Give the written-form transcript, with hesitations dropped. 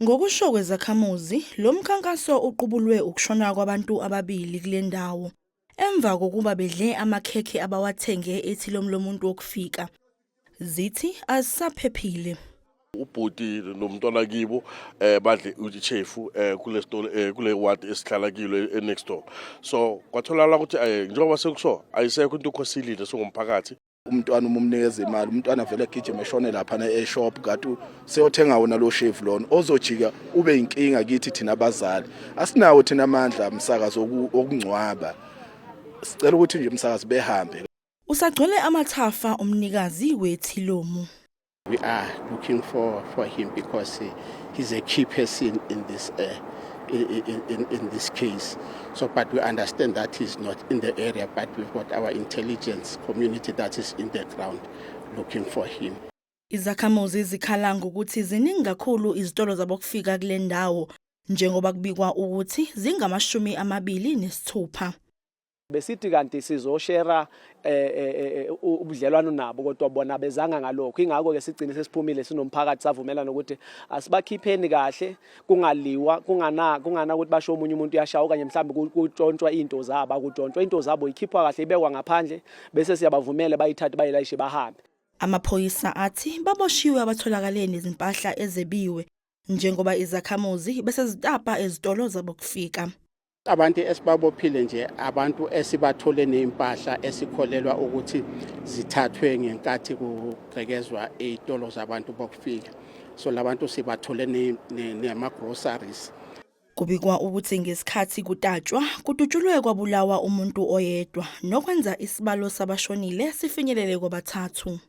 Ngokusho kwezakhamuzi, lo mkhankaso uqubulwe ukushona kwabantu ababili kule ndawo emva kokuba bedle amakhekhe abawathenge ethilomu lomuntu wokufika. Zithi azisaphephile. Ubhuti nomntwana kibo badle ichefu kule store, kule ward esihlala kilo e next door. So kwatholakala ukuthi njengoba sekuso ayisekho into okhosilile singumphakathi. Umntwana uma umnikeza imali, umntwana vele agijima eshone laphana e-shop, kanti seyothenga wona lo shevu lona ozojika ube inkinga kithi thina abazali. Asinawo thina amandla, msakazi, okungcwaba. Sicela ukuthi nje, msakazi, behambe. Usagcwele amathafa umnikazi wethilomu. We are looking for him because he's a key person in this case. So, but we understand that he's not in the area, but we've got our intelligence community that is in the ground looking for him. Izakhamuzi zikhala ngokuthi ziningi kakhulu izitolo zabokufika kule ndawo, njengoba kubikwa ukuthi zingama-26. Besithi kanti sizoshera ubudlelwano nabo, kodwa bona bezanga ngalokho. Ingakho ke sigcine sesiphumile sinomphakathi, savumelana ukuthi asibakhipheni kahle, kungaliwa, kungana ukuthi basho omunye umuntu uyashaya okanye mhlawumbe kutshontshwa into zabo. Akutshontshwa into zabo, ikhiphwa kahle, ibekwa ngaphandle, bese siyabavumela bayithathe, bayilayishe, bahambe. Amaphoyisa athi baboshiwe abatholakale nezimpahla ezebiwe, njengoba izakhamuzi bese zitapa ezitolo zabokufika. Abantu esibabophile nje, abantu esibathole ney'mpahla esikholelwa ukuthi zithathwe ngenkathi kugqekezwa ey'tolo zabantu bokufika. So labantu sibathole nama-groceries. Kubikwa ukuthi ngesikhathi kutatshwa kudutshulwe kwabulawa umuntu oyedwa, nokwenza isibalo sabashonile sifinyelele kwabathathu.